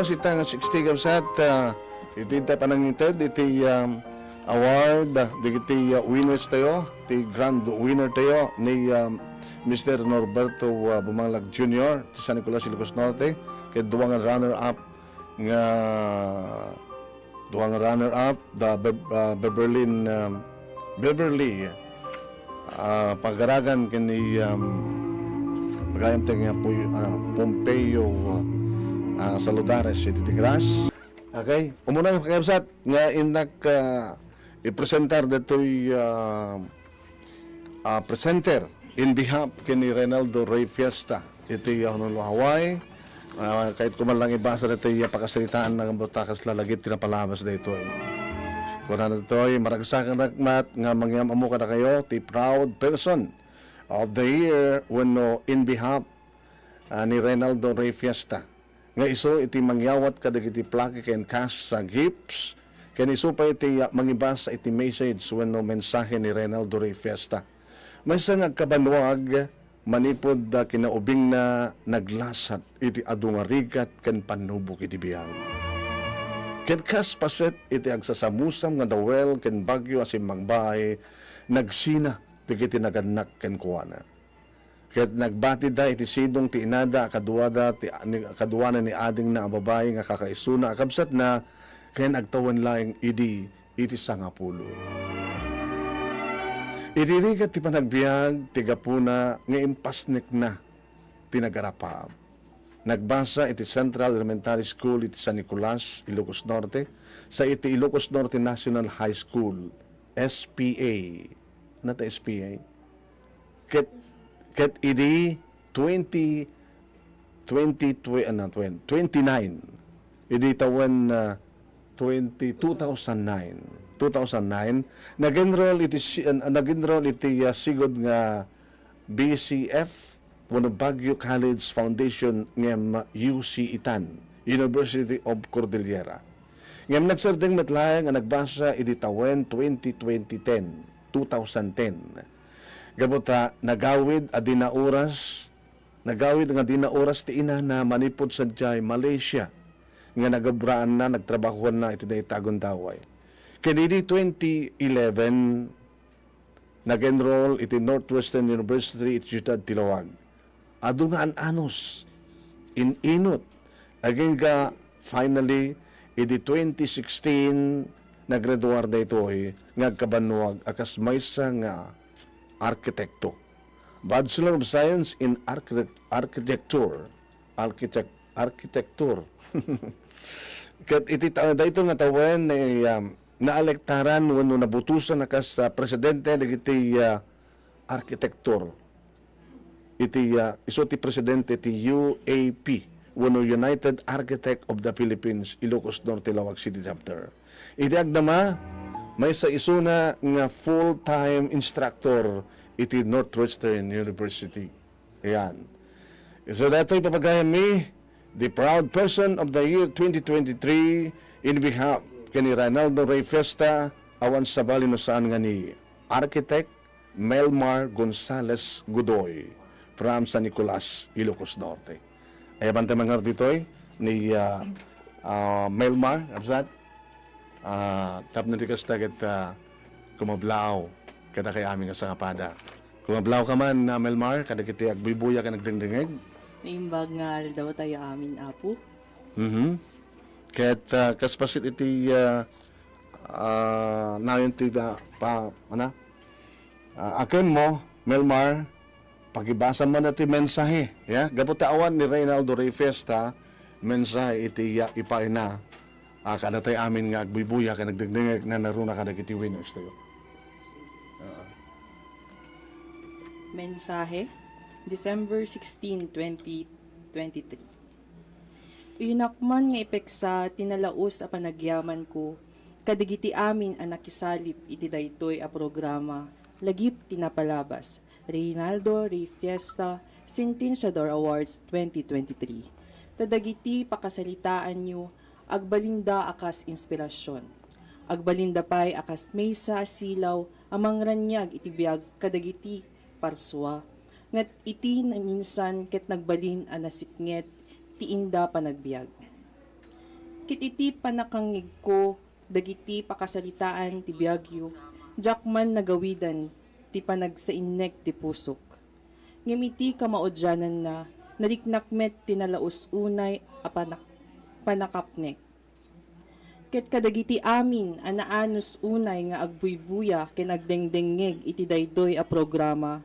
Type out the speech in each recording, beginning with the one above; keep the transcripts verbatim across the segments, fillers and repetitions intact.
Sita nga sixty, kabsat, ah, iti ta panangited iti, um, award, ah, dagiti, ah, winners tayo, ti grand winner tayo ni, um, Mister Norberto, ah, Bumanglag Junior ti San Nicolas, Ilocos Norte, ket dua nga runner-up nga, dua nga runner-up, da Bev-, ah, Beverly, um, Beverly, ah, Pagaragan ken ni, um, pagayam ti nga Puy-, ah, Pompeo, ah, Saludares iti Tigras. Okay, umuna nga kakabsat nga innak, ah, ipresentar ditoy, ah, ah, presenter in behalf ken ni Reynaldo Rey Fiesta iti Honolulu, Hawaii. Ah, kayat ko man lang ibasa ditoy, ah, pakasaritaan na buta kasla lagip ti napalabas daytoy. Kuna ditoy, maragsakan rakmat nga mangyam-ammo kadakayo ti proud person of the year wenno in behalf, ah, ni Reynaldo Rey Fiesta nga isu iti mangyawat kadagiti plaque ken cash a gifts, ken isu pay iti, ah, mangibasa iti message wenno mensahe ni Reynaldo Rey Fiesta. Maysa nga agkabanwag manipud, ah, kinaubingna naglasat iti adu nga rigat ken pannubok iti biag. Ket kas paset iti agsasamusam nga dawel ken bagyo a simmangbaay, nagsina dagiti nagannak kenkuana. Ket nagbatida iti sidong ti inada a kaduada ti, ni, kaduana ni adingna a babai nga kakaisuna a kabsatna, ken agtawen laeng idi iti sangapulo. Iti rigat ti panagbiag ti gapuna nga impasnekna ti nagarapaap. Nagbasa iti Central Elementary School iti San Nicolas, Ilocos Norte, sa iti Ilocos Norte National High School, S P A. Ano ta S P A? Ket, ket idi twenty, twenty, twe-, ano, twen-, twenty-nine. Idi tawen, ah, twenty, two thousand nine. Two thousand nine, nag-enroll iti si-, ah, nag-enroll iti, ah, sigud nga B C F wenno Baguio College Foundation ngem U C Itan, University of Cordillera. Ngem nagsardeng met laeng a nagbasa idi tawen twenty twenty ten, two thousand ten. Gapu ta nagawid a dina oras, nagawid nga dina oras ti inana manipud sadiay Malaysia nga nagabraanna, nagtrabahoanna iti dayta a gundaway. Ken idi twenty eleven, nag-enroll iti Northwestern University iti siudad ti Laoag. Adu nga an-anus, in-inut, agingga finally, idi twenty sixteen, naggraduar daytoy nga agkabannuag a kas maysa nga arkitekto. Bachelor of Science in Architect-, Architecture. Architect-, Architecture. Ket iti ta-, daytoy nga tawen, eh, um, naalektaran wenno nabutosan a kas, ah, presidente dagiti, ah, arkitektur iti, ah, isu ti presidente ti U A P wenno United Architect of the Philippines, Ilocos Norte, Laoag City Chapter. Iti agdama, maysa isuna nga full-time instructor iti Northwestern University. Ayan. So, daytoy, papagayam mi, the proud person of the year twenty twenty-three in behalf ken ni Reynaldo Rey Fiesta, awan sabali no saan nga ni Architect Melmar Gonzalez Godoy from San Nicolas, Ilocos Norte. Ay, abante mangar ditoy ni, ah, ah, Melmar, absat? Ah, tapno di kasta ket, ah, kumablaaw kadakay amin nga sangapada. Kumablaaw ka man, ah, Melmar, kadagiti agbuybuya ken agdengdengngeg. Naimbag nga aldaw tayo amin, Apo. Mhm. Ket, ah, kas pasit iti, ah, ah, nayon ti, ah, pa, ana? Ah, aken mo, Melmar, pagibasa man datoy mensahe, ya? Gapu ta awan ni Reynaldo Rey Fiesta, mensahe iti, ya, ipaayna. Ah, kada tay amin nga agbuybuya ken agdengdengngeg, nanaruna kadagiti winners tayo. Ah. Mensahe, December sixteen, twenty twenty-three. Inak man nga ipeksa ti nalaus a panagyamanko kadagiti amin a nakisalip iti daytoy a programa, lagip ti napalabas, Reynaldo Rey Fiesta Sentientiador Awards twenty twenty-three. Ta dagiti pakasaritaanyo, agbalinda a kas inspirasyon. Agbalinda pay a kas maysa a silaw a mangraniag iti biag kadagiti parsua, ngem iti naminsan ket nagbalin a nasipnget ti inda panagbiag. Ket iti pannakangngegko dagiti pakasaritaan ti biagyo, diak man nagawidan ti panagsainnek ti pusok. Ngem iti kamaudiananna, nariknak met ti nalaus unay a panak-, pannakapnek. Ket kadagiti amin a naanus unay nga agbuybuya ken agdengdengngeg iti daytoy a programa,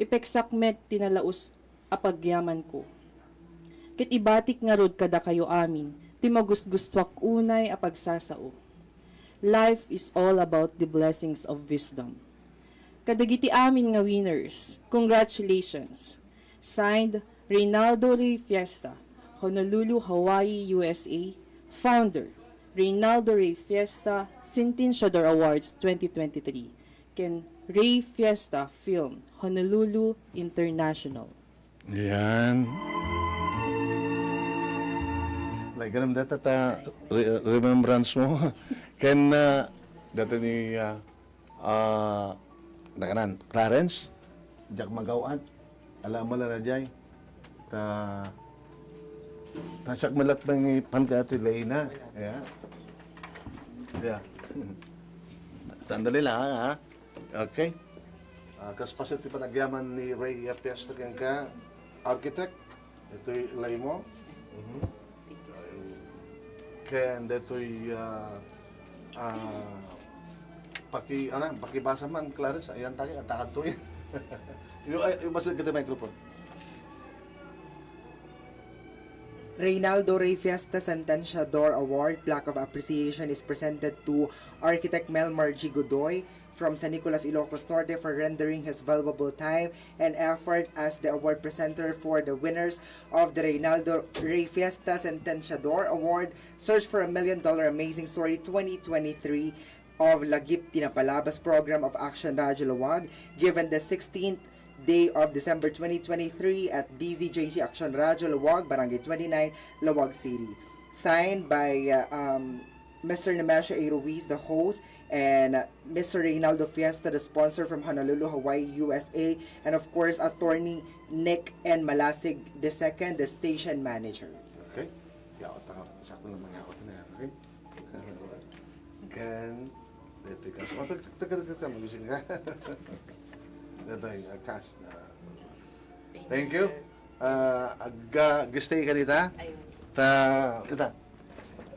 ipeksak met ti nalaus a pagyamanko. Ket ibatik ngarud kadakayo amin ti magusgustuak unay a pagsasao. Life is all about the blessings of wisdom. Kadagiti amin nga winners, congratulations! Signed, Reynaldo Rey Fiesta, Honolulu, Hawaii, U S A, founder, Reynaldo Rey Fiesta Sententiador Awards twenty twenty-three, ken Rey Fiesta Film, Honolulu International. Yan. Like, ganun data ta re-, remembrance mo. Ken, ah, dati ni, ah, ah, nakanan, Clarence, diak magaw-at. Ala, mala na jay. Ta, ta siak malat mangipan ka ti Leyna. Yeah. Yeah. Sandali lang, ha? Okay. Ah, kas paset ti panagyaman ni Rey Fiesta kenka, architect, itoy lay mo. Mhm. Ken detoy, ah, ah, paki-, ano, pakibasa man, Clarence, ayan tayo, at takad to. Yung, ay, yung basa kita microphone. Reynaldo Rey Fiesta Sententiador Award Plaque of Appreciation is presented to Architect Melmar G. Godoy from San Nicolas, Ilocos Norte, for rendering his valuable time and effort as the award presenter for the winners of the Reynaldo Rey Fiesta Sententiador Award Search for a Million Dollar Amazing Story twenty twenty-three of Lagip Pinapalabas Program of Action Radyo Laoag, given the sixteenth day of December twenty twenty-three at D Z J C Action Radyo Laoag, Barangay twenty-nine, Laoag City. Signed by, uh, um, Mister Nemesio A. Ruiz, the host, and, uh, Mister Reynaldo Fiesta, the sponsor from Honolulu, Hawaii, U S A, and of course, Attorney Nick N. Malasig the second, the station manager. Okay. Yaot ako. Sakto lang mga yaot na yan. Okay? Ken, dito ka. Mapag-, tagal-tagal ka, magising ka. Dito yung, uh, cast na. Thank you. Ah, agga-, gustay ka dita? Ayun, sir. Ta, kita.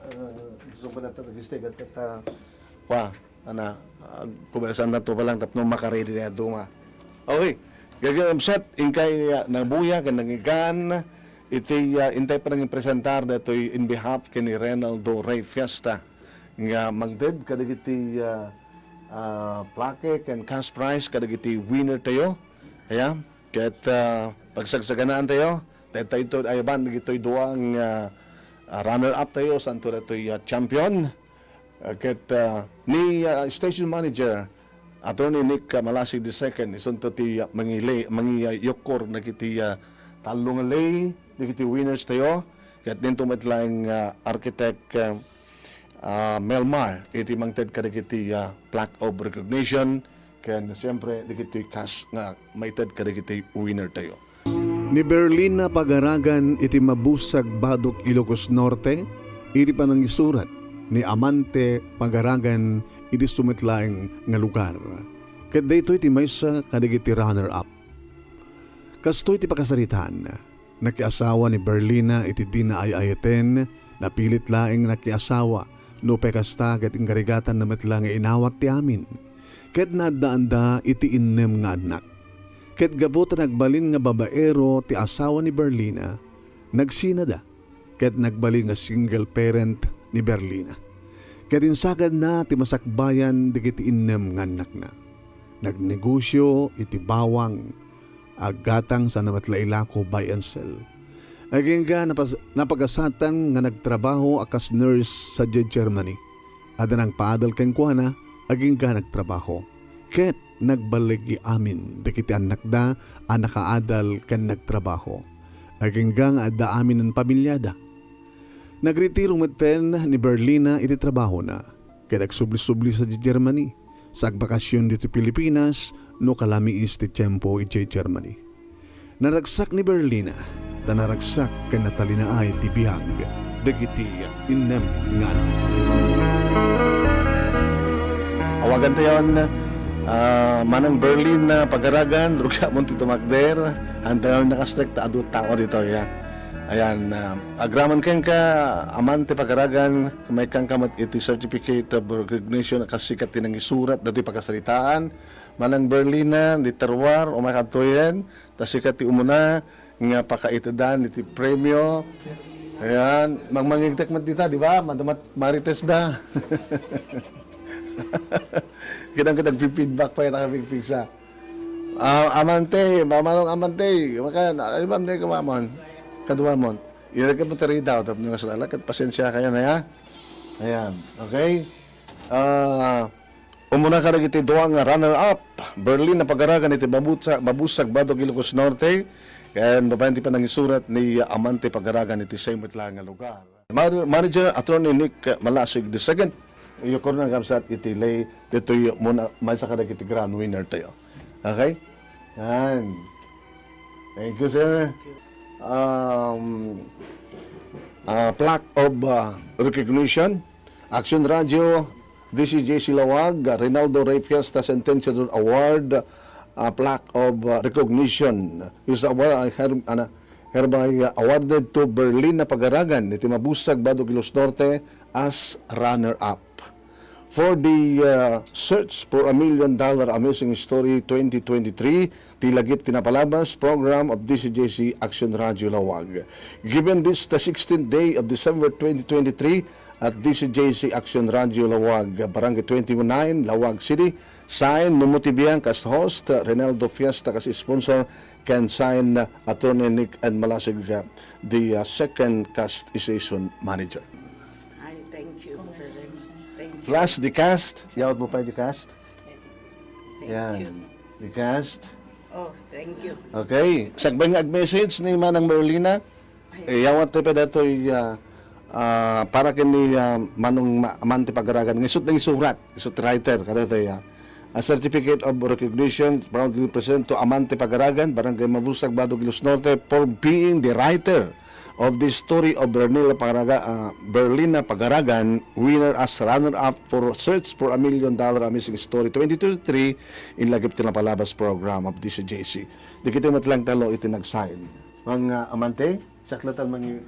Ah, gusto ko na ta, gustay ka ta, ta. Wa, ana, ah, kumersar na to pa lang tapno makaredy na duma. Okay. Gagawin set, inkay, ah, nabuya, ken nangigan, iti, ah, intay pa nang presentar datoy in behalf ken ni Reynaldo Rey Fiesta nga mangted kadagiti, ah, ah, plaque ken cash prize kadagiti winner tayo. Aya, ket, ah, pagsagsaganaan tayo, daytayto ay ban dagitoy dua nga, ah, runner-up tayo, santo datoy, ah, champion. Ah, ket, ah, ni, ah, station manager, Attorney Nick, ah, Malasig the second, isunto ti, ah, mangile-, mangi-, ah, yukkor dagiti, ah, tallo nga lay, dagiti winners tayo. Ket ninto met laeng, ah, architect, ah, ah, Melmar, iti mangted kadagiti, ah, plaque of recognition, ken siempre, dagiti cash nga maited kadagiti winner tayo. Ni Berlina Pagaragan iti Mabusag, Badoc, Ilocos Norte, iti panangisurat ni Amante Pagaragan iti sumet laeng nga lugar. Ket daytoy ti maysa kadagiti runner-up. Kastoy ti pakasaritaan, nakiasawa ni Berlina iti dina ay-ayaten, napilit laeng nakiasawa, no pay kasta ket inkarigatan na met la nga inawat ti amin. Ket naaddaanda iti innem nga annak. Ket gapu ta nagbalin nga babaero ti asawa ni Berlina, nagsinada, ket nagbalin nga single parent ni Berlina. Ket insakadna ti masakbayan dagiti innem nga annakna. Nagnegosio iti bawang, aggatang sana met la ilako buy and sell. Agingga napas-, napagasatan nga nagtrabaho a kas nurse sadiay Germany. Adda nangpaadal kenkuana, agingga nagtrabaho. Ket nagbaligi amin dagiti annakda a nakaadal ken nagtrabaho. Agingga nga adda amin a pamiliada. Nagretiro metten ni Berlina iti trabahona, ket agsubli-subli sadiay Germany, sa agbakasion ditoy Pilipinas no kalamiis ti tiempo idiay Germany. Naragsak ni Berlina, ta naragsak ken natalinaay ti biag dagiti innem nga aldaw. Awagantayon, ah, Manang Berlin a Pagaragan, rugamon ti tumakder, hantayon nakastrek ta adu tao ditoy, ah. Ayan, ah, agraman kenka, Amante Pagaragan, maikkanka met iti certificate of recognition, kasikka ti nangisurat datoy pakasaritaan, Manang Berlina, di Terroir, umay kadtoyen, ta sika ti umuna nga pakaitedan iti premio. Ayan, mangmangigtek met dita, di ba? Madamat marites da. Kitang kita feedback pa ita kapigpigsa. Ah, Amante, Mamanong Amante, maka, ay, ma'am, di ka, Mamon. Kaduamon. Iragay mo tari daw, tapos nga sa lalakad, pasensya kayo na, ya? Ayan, okay? Ah, Umuna kadagiti dua nga runner-up, Berlin a Pagaragan iti Mabusa-, Mabusag, Badog, Ilocos Norte, ken babaen ti panangisurat ni Amante Pagaragan iti same met laeng nga lugar. Mar-, Manager Attorney Nick Malasig the second, iyo ko na gamsat iti lay, ditoy muna, maysa kadagiti grand winner tayo. Okay? Yan. Thank you, sir. Um, uh, plaque of, uh, recognition. Action Radio, D C J C Laoag, Reynaldo Rey Fiesta Sentenciador Award, uh, plaque of, uh, recognition is award, uh, her-, ano, hereby, uh, awarded to Berlina Pagaragan iti Mabusag, Badog Ilocos Norte as runner-up. For the, uh, Search for a Million Dollar Amazing Story twenty twenty-three, ti Lagip ti Napalabas program of D C J C Action Radio Laoag. Given this the sixteenth day of December twenty twenty-three at D C J C Action Radio Laoag, Barangay twenty-nine, Laoag City, sign Numuti Biang kas host, Renaldo Fiesta kas sponsor, ken sign Attorney Nick and Malasig, uh, the, uh, second kas station manager. Ay, thank you very much. Thank you. Plus the cast, yaot mo pa the cast? Thank Yan. You. The cast. Oh, thank you. Okay. Sakbay nga ag-message ni Manang Merlina, eh, yawat tayo pa datoy, ah, ah, para ken ni, ah, Manong Ma-, Amante Pagaragan. Ngisut na isurat, isut writer, kadatoy, ah. A certificate of recognition proudly present to Amante Pagaragan, Barangay Mabusag, Badog Hills Norte, for being the writer of the story of Berlina Pagaraga-, ah, Berlina Pagaragan, winner as runner-up for Search for a Million Dollar Amazing Story twenty twenty-three in Lagip ti Napalabas program of D C J C. Di kita met lang talo iti nagsain. Mga amante, saklatan mangi-,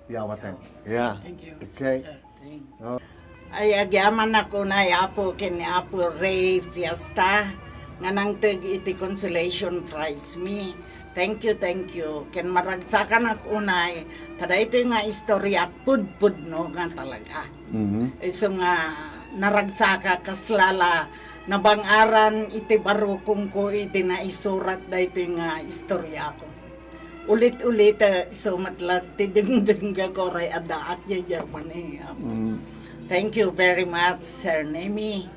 yawatan. Yeah. Thank you. Okay. Sir. Thank you. Oh. Ay, agyamanak unay, Apo, ken ni Apo Ray Fiesta, nga nangteg iti consolation prize mi. Thank you, thank you. Ken maragsakanak unay, ta daytoy nga istorya pudpudno nga talaga. Mhm. Isu nga naragsaka, kasla la nabang-aran iti barukongko idi naisurat daytoy nga istoryako. Ulit-ulit, eh, isu met la ti dengdengngegko uray addaak idiay Germany. Mm. Thank you very much, Sir Nemi.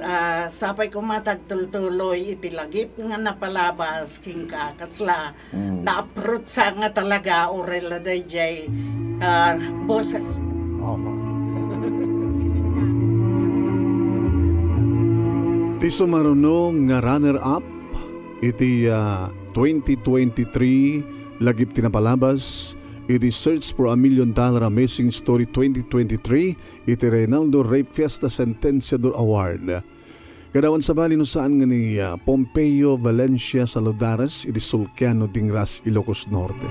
Ah, sapay koma ta agtultuloy iti Lagip nga Napalabas kenka, kasla, mm, na-approach-ak nga talaga uray la daydiay, ah, boses. Opo. Ti sumaruno nga runner-up iti, ah, twenty twenty-three, Lagip ti Napalabas iti Search for a Million Dollar Amazing Story twenty twenty-three iti Reynaldo Rey Fiesta Sentenciador Award. Kada awan sabali no saan nga ni, ah, Pompeo Valencia Saludares iti Sulkiano, Dingras, Ilocos Norte.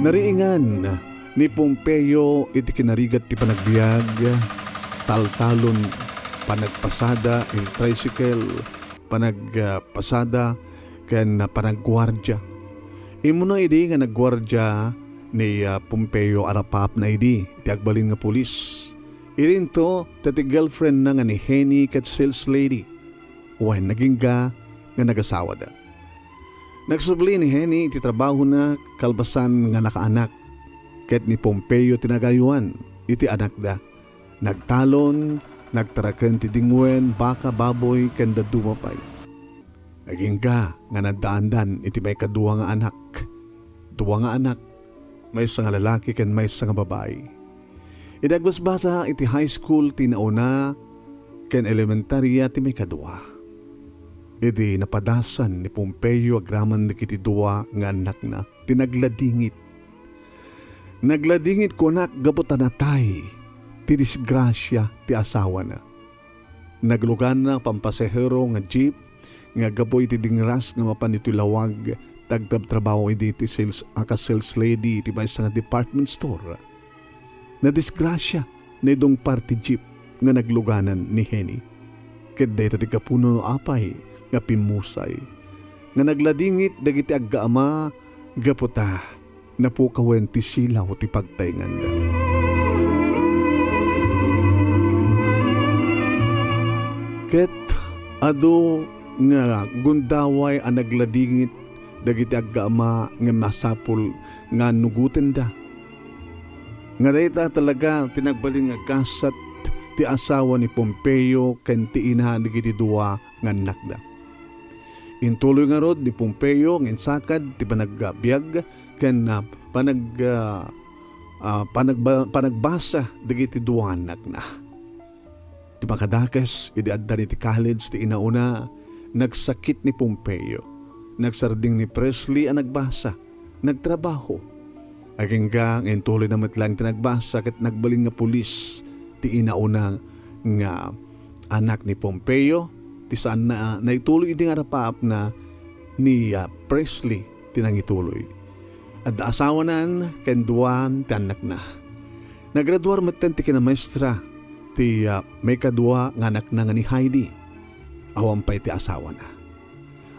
Nariingan ni Pompeo iti kinarigat ti panagbiag, taltalon, panagpasada iti tricycle, panagpasada ken panagguardia. Immuna idi nga nagguardia ni, ah, Pompeo, arapaapna idi ti agbalin nga pulis. Idinto, ta ti girlfriendna nga ni Henny ket sales lady, wen nagingga nga nagasawada. Nagsubli ni Henny iti trabahona kalpasan nga nakaanak, ket ni Pompeo ti nagayuan iti anakda. Nagtalon, nagtaraken ti dingwen, baka, baboy, ken dadduma pay. Nagingga nga naddaandan iti maikadua nga anak. Dua nga anak, maysa nga lalaki ken maysa nga babai. Idi agbasbasa iti high school ti nauna ken elementaria ti maikadua. Idi napadasan ni Pompeo agraman dagiti dua nga annakna ti nagladingit. Nagladingit kunak gapu ta natay ti disgrasia ti asawana. Nagluganna a pampasahero nga jeep nga gapu iti dingras nga mapan iti lawag, ti agtrabtrabaho idi iti sales, a kas sales lady iti maysa nga department store. Nadisgrasia, naidungpar ti jeep nga nagluganan ni Henny. Ket dayta ti gapuna no apay nga pimmusay nga nagladingit dagiti aggaama gapu ta napukawen ti silaw ti pagtaenganda. Ket adu nga gundaway a nagladingit dagiti aggaama nga masapul nga nugotenda. Nga dayta talaga ti nagbalin nga gasat ti asawa ni Pompeo ken ti ina dagiti dua nga annakda. Intuloy ngarud ni Pompeo nga insakad ti panagbiag ken, ah, panag-, ah, ah, panagba-, panagbasa dagiti dua nga annakna. Ti makadakes, idi adda iti college ti inauna, nagsakit ni Pompeo. Nagsardeng ni Presley a nagbasa, nagtrabaho. Agingga nga intuloyna met laeng ti nagbasa ket nagbalin nga pulis ti inauna nga anak ni Pompeo, ti saanna a naituloy idi nga arapaapna ni, ah, Presley ti nangituloy. Adda asawanan ken duan ti annakna. Nagraduar metten ti kinamaestra ti, ah, maikadua nga anakna nga ni Heidi. Awan pay ti asawana.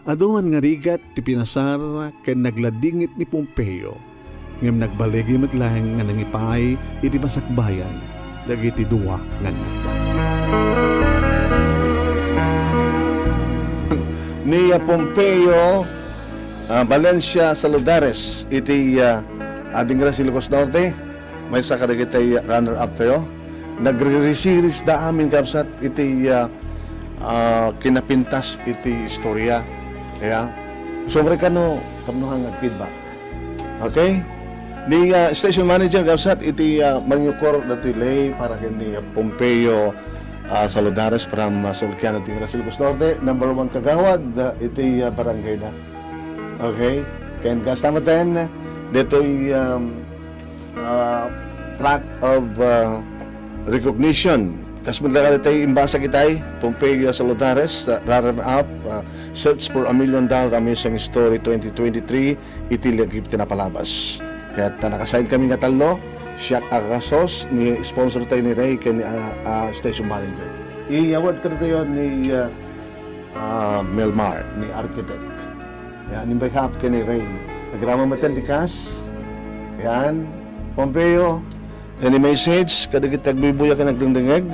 Adu man nga rigat ti pinasar ken nagladingit ni Pompeo, ngem nagbaligi met laeng nga nangipaay iti masakbayan dagiti dua nga annakda. Ni, ah, Pompeo, ah, Valencia Saludares iti, ah, ading Ilocos Norte. Maysa kadagiti runner-up tayo. Nagre-reseries da amin, kabsat, iti, ah, ah, kinapintas iti istorya. Kaya, sumre kano, tapno nga feedback. Okay? Ni, ah, station manager, kabsat, iti, ah, mangyukor datoy lay para ken ni, ah, Pompeo, ah, Saludares from, ah, Sulkiana, Tigras, Ilocos Norte, number one kagawad, ah, iti, ah, barangay na. Okay? Ken kasta met, detoy, um, ah, plaque of, ah, recognition. Kas met la kadagiti imbasa kitay, Pompeo Saludares, ah, runner-up, ah, Search for a Million Dollar Amazing Story twenty twenty-three, iti lagip ti napalabas. Ket ta nakasign kami nga tallo, siak a kasos, ni sponsor tayo ni Ray, ken ni, ah, ah, station manager. I-award kadatayo ni, ah, ah, Melmar, ni architect. Yan, in behalf ken ni Ray. Agraman met ti kas. Yan, Pompeo, any message kadagiti agbuybuya ken agdengdengngeg?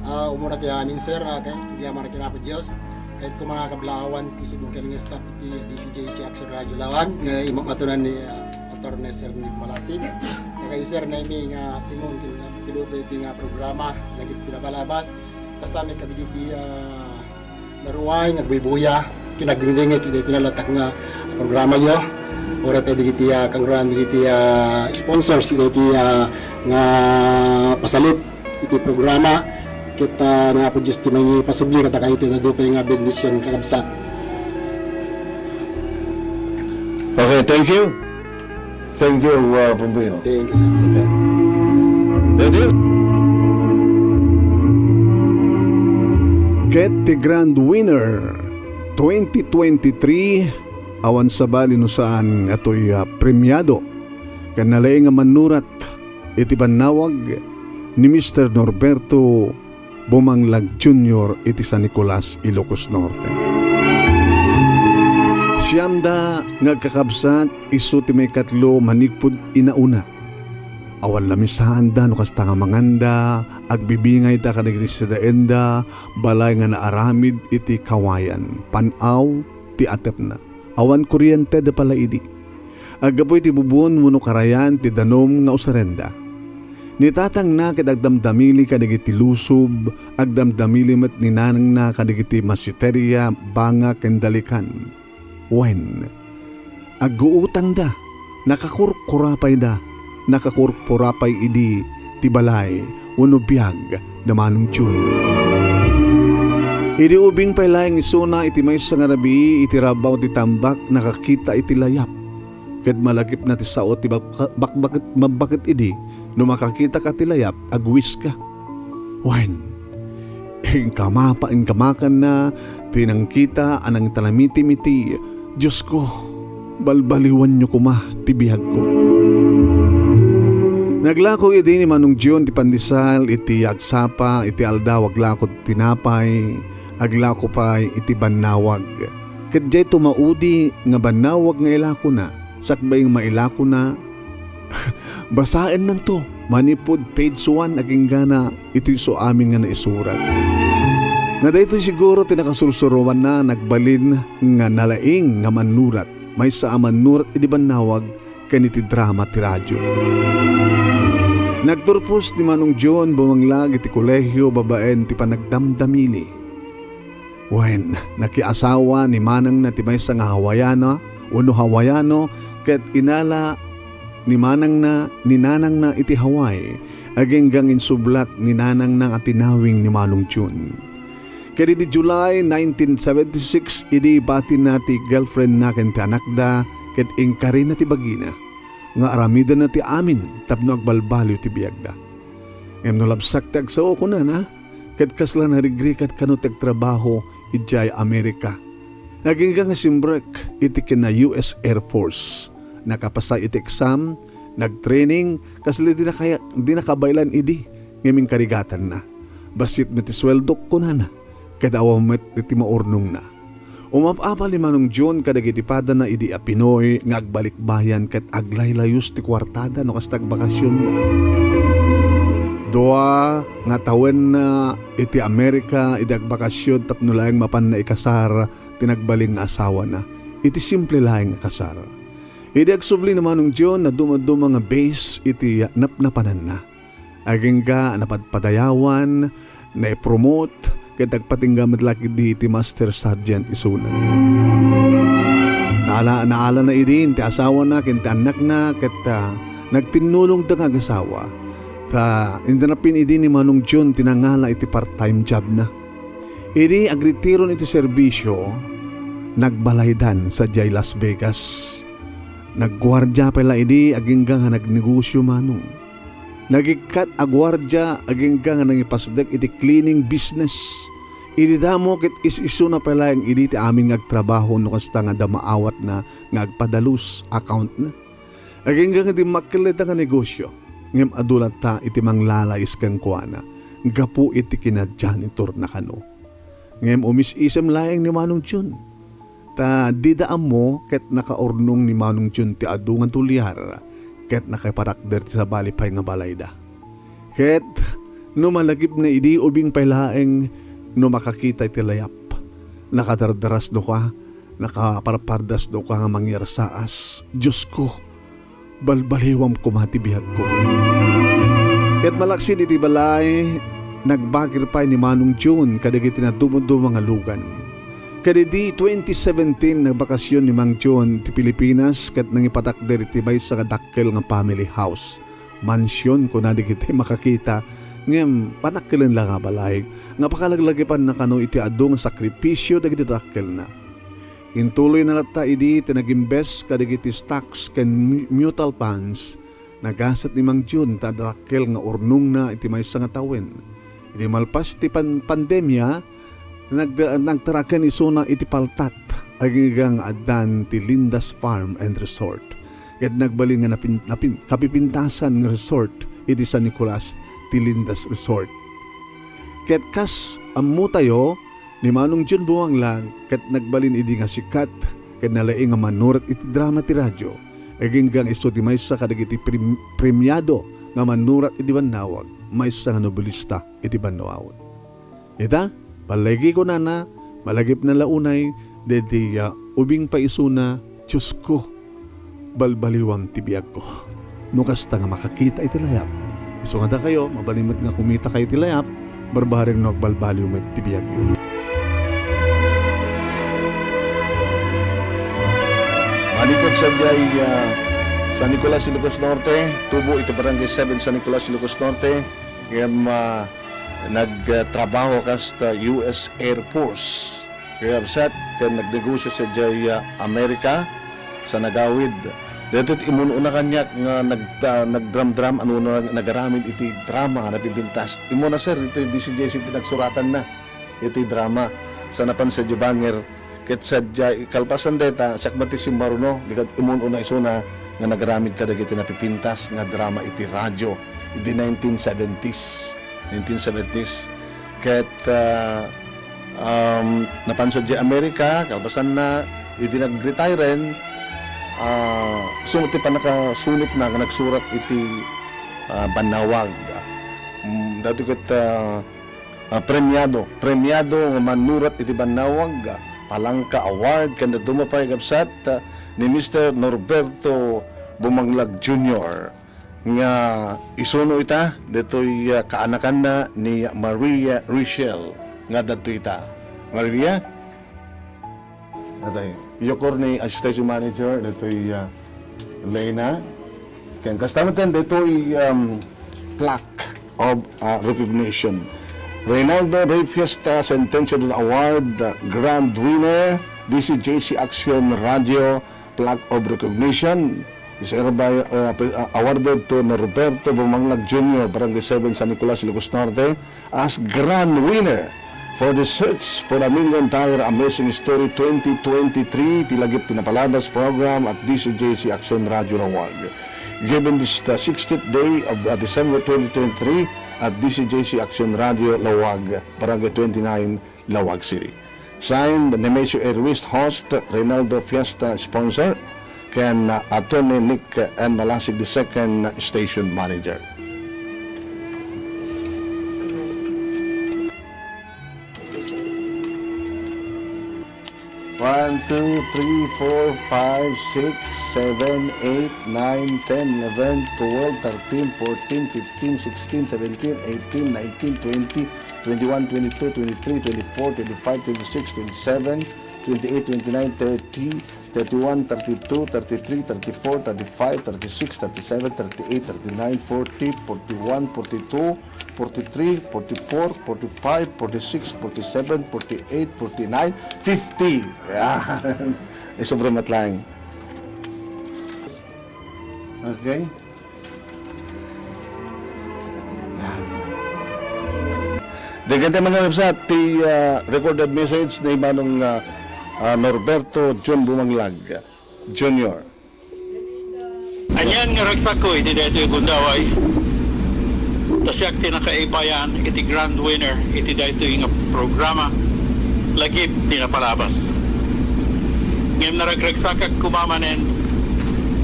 Ah, umuna ti amin, sir, ah, kay, di amara kinapo Dios. Kayat ko mga kablaawan, ti Cebu ken nga staff, ti D C J C Action Radio Lawan, nga imamatunan ni, ah, Attorney Sir Nick Malasig. Kay, sir, na imi nga timon, kin-, piloto iti nga programa, lagip ti napalabas. Kasta mi kadagiti, ah, naruay nga agbuybuya, ken agdengdengngeg iti nalatak nga programa yo. Uray pay dagiti, ah, kangraan dagiti, ah, sponsors iti, ah, nga pasalip iti programa. Ket, ah, ni Apo Dios ti mangipasubli kadakayo iti adu pay nga bendision, kakabsat. Okay, thank you. Thank you, uh, Pompeo. Thank you, sir. Okay. Thank you. Ket ti grand winner twenty twenty-three, awan sabali no saan nga toy, ah, premiado ken nalaing nga mannurat iti bannawag ni Mister Norberto Bumanglag Junior iti San Nicolas, Ilocos Norte. Siamda nga agkakabsat, isu ti maikatlo manipud inauna. Awan la misaanda no kasta nga manganda, agbibingayda kadagiti sidaenda, balay nga naaramid iti kawayan, pan-aw ti atepna. Awan kuriente da pala idi. Aggapu iti bubon wenno karayan ti danum nga usarenda. Ni tatangna ket agdamdamili kadagiti lusob, agdamdamili met ni nanangna kadagiti masiteria, banga ken dalikan. Wen, agguutangda, nakakurkura payda, nakakurkura pay idi ti balay wenno biag da Manong Jun. Idi ubing pay laeng isuna iti maysa nga rabii iti rabaw ti tambak, nakakita iti layap. Ket malagipna ti sao ti bak-, bakbaket, mabbaket idi, no makakitaka ti layap, agwiska. Wen, inkamapa, inkamakanna ti nangkita a nangtalamitim iti, Diosko, balbaliwanyo koma ti biagko. Naglako idi ni Manong John ti pandesal iti agsapa iti aldaw, aglako tinapay, aglako pay iti bannawag. Ket diay tumaudi nga bannawag nga ilakona, sakbay nga mailakona, basaennanto manipud page one agingga na iti isu amin nga naisurat. Nga daytoy siguro ti nakasursuroanna, nagbalin nga nalaing nga mannurat, maysa a mannurat idi bannawag ken iti drama ti radio. Nagturpos ni Manong John bumanglag iti kolehio babaen ti panagdamdamili. Wen, nakiasawa ni manangna ti maysa nga Hawaiana wenno Hawaiano, ket inala ni manangna ni nanangna iti Hawaii, agingga nga insublak ni nanangna nga tinawing ni Manong John. Ket idi July nineteen seventy-six, idi ibatina ti girlfriendna ken ti anakda, ket inkarina ti bagina nga aramidenna ti amin tapno agbalbaliw ti biagda. Ngem no labsak ti agsao, kunana, ket kasla narigrigat kano ti agtrabaho idiay Amerika. Agingga nga simrek iti ken-U S Air Force. Nakapasa iti exam, nagtraining, kasla di nakaya-, di nakabaylan idi, ngem inkarigatanna. Bassit met ti sueldok, kunana, ket awan met ti maurnongna. Umap-apal ni Manong John kadagiti padana idi a Pinoy nga agbalikbayan ket aglaylayus ti kuartada no kasta agbakasionmo. Dua nga tawenna iti Amerika idi agbakasion tapno laeng mapanna ikasar ti nagbalin nga asawana iti simple laeng a kasar. Idi agsubli ni Manong John, nadumaduma nga base iti napnapananna. Agingga a napadpadayawan, naipromote, ket agpatingga met la ketdi iti Master Sergeant isuna. Naala-, naalana idi ti asawana ken ti annakna ket, ah, nagtinnulongda nga agasawa. Ta indanapin idi ni Manong John ti nangala iti part-time jobna. Idi agretiron iti serbisio, nagbalaydan sadiay Las Vegas. Nagguardia pay la idi agingga nga nagnegosio, Manong. Nagikkat a guardia agingga nga nangipasdek iti cleaning business. Idi damo ket is-isuna pay laeng idi ti amin nga agtrabaho no kasta nga adda maawatna nga agpadalus accountna. Agingga nga dimmakkel dayta nga negosio, ngem adu latta iti manglalayus kenkuana gapu iti kinajanitorna kano. Ngem umis-isem laeng ni Manong John. Ta dida ammo ket nakaurnong ni Manong John ti adu nga dolyar ket nakaparakder ti sabali pay nga balayda. Ket no malagipna idi, ubing pay laeng no makakita iti layap. Nakadardarasnoka, nakaparpardasnoka nga mangyarsaas. Diosko, balbaliwam koma ti biagko. Ket malaksid iti balay, nagbagir pay ni Manong John kadagiti nadumduma nga lugan. Ket idi twenty seventeen, nagbakasyon ni Mang John ti Pilipinas ket nangipatakder iti maysa nga dakkel nga family house. Mansion, kuna dagiti makakita, ngem panakkelen la nga balay nga pakalaglagipanna kano iti adu nga sakripisio dagiti dakkelna. Intuloyna latta idi ti nag-imbes kadagiti stocks ken mu-, mutual funds. Nagasat ni Mang John ta dakkel nga urnongna iti maysa nga tawen. Idi malpas ti pan-, pandemia, nag-, nagtaraken isuna iti paltat agingga nga addan ti Linda's Farm and Resort. Ket nagbalin nga napin-, napin-, kapipintasan nga resort iti San Nicolas ti Linda's Resort. Ket kas ammotayo, ni Manong John Buanglang ket nagbalin idi nga sikat ket nalaing nga mannurat iti drama ti radio. Agingga nga isu ti maysa kadagiti prim-, premiado nga mannurat idi bannawag, maysa nga nobelista iti bannawag. Ita, pallagi kunana, malagipna la unay, daydi, ah, ubing pay isuna, Diosko, balbaliwam ti biagko. No kasta nga makakita iti layap. Isu nga dakayo, mabalin met nga kumitakayo iti layap, barbareng no agbalbaliw met ti biagyo. Manipud sadiay, ah, San Nicolas, Ilocos Norte, tubo iti Barangay seven, San Nicolas, Ilocos Norte, ngem, ah, nagtrabaho kas ta U S Air Force. Kakabsat, ken nagnegosyo sadiay, ah, Amerika, sa nagawid Daytoy ti immun-una kaniak nga nag-, ah, nagdramdram, ano, na nagaramid iti drama nga napipintas. Immuna, sir, ditoy D C J C ti nagsuratanna iti drama. Sa napan sa Jubangir, ket sadiay, kalpasan dayta, siak met ti simmaruno, di ket immun-una isuna nga nagaramid kadagiti napipintas nga drama iti radyo, iti nineteen seventies. Nineteen seventies. Ket, ah, um, napan sadiay Amerika, kalpasanna, iti nag-retiren, ah, sumut ti pannakasunotna nga nagsurat iti, ah, bannawag. Mm, daytoy ket, ah, ah, premiado, premiado nga mannurat iti bannawag, ah, Palangka Award, ken dadduma pay, kabsat, ah, ni Mister Norberto Bumanglag Junior nga isuno ita ditoy, ah, kaanakanna ni Maria Richelle nga adda ditoy ita. Maria? Atay, iyokor ni Assistant Station Manager ditoy, ah, Leyna. Ken kasta met ditoy, um, plaque of, ah, recognition. Reynaldo Rey Fiesta Centennial Award, ah, Grand Winner, D C J C Action Radio, Plaque of Recognition is hereby, uh, pre-, uh, awarded to Norberto Bumanglag Junior, Barangay seven, San Nicolas, Ilocos Norte, as grand winner for the Search for the Million Dollar Amazing Story twenty twenty-three, ti lagip ti napalabas program at D C J C Action Radio Laoag. Given this the sixtieth day of, uh, December twenty twenty-three at D C J C Action Radio Laoag, Barangay twenty-nine, Laoag City. Signed, Nemesio A. Ruiz, host, Reynaldo Fiesta, sponsor, ken, uh, Attorney Nick N. Malasig the second, station manager. One, two, three, four, five, six, seven, eight, nine, ten, eleven, twelve, thirteen, fourteen, fifteen, sixteen, seventeen, eighteen, nineteen, twenty, twenty-one, twenty-two, twenty-three, twenty-four, twenty-five, twenty-six, twenty-seven, twenty-eight, twenty-nine, thirty, thirty-one, thirty-two, thirty-three, thirty-four, thirty-five, thirty-six, thirty-seven, thirty-eight, thirty-nine, forty, forty-one, forty-two, forty-three, forty-four, forty-five, forty-six, forty-seven, forty-eight, forty-nine, fifty. Yan. Eh, sobra met laeng. Okay. Dagiti mananabsat ti, ah, recorded message ni Manong, ah, ah, Norberto John Bumanglag Junior. Anian nga ragsakko iti daytoy gundaway, ta siak ti nakaipayan iti grand winner iti daytoy nga programa, lagip ti napalabas. Ngem naragragsakak koma manen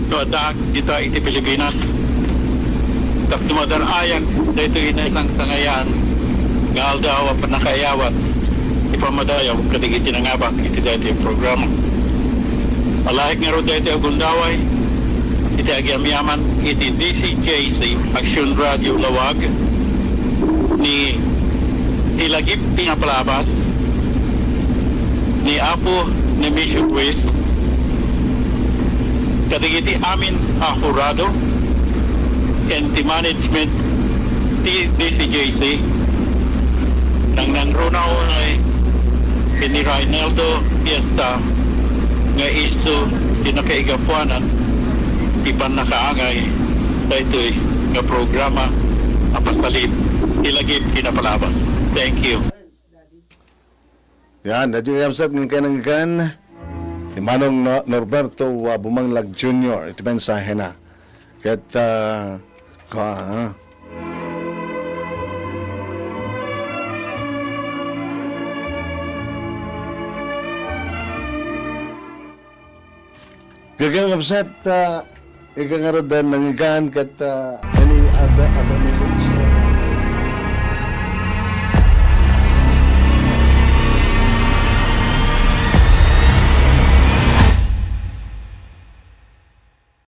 no addaak dita iti Pilipinas. Tapno madar-ayak daytoy naisangsangayan nga aldaw a pannakaayawat ti pammadayaw kadagiti nangabak iti daytoy a programa. Malahik ngarud daytoy a gundaway iti agyamyaman iti D C J C Action Radio Laoag ni Ti Lagip ti Napalabas ni Apo Nemesio Ruiz kadagiti amin a hurado ken ti management ti D C J C. Nangnangruna unay ken ni Reynaldo Fiesta nga isu ti nakaigapuanan ti pannakaangay daytoy nga programa a pasalip ti lagip ti napalabas. Thank you. Yan, daytoy nga kabsat nga kinanggan ni Manong No-, Norberto, ah, Bumanglag Junior, iti mensahena. Ket, ah, ka-, ah. Ket nga kabsat, ah, ika ngarud a nangigan ket, ah, any other, other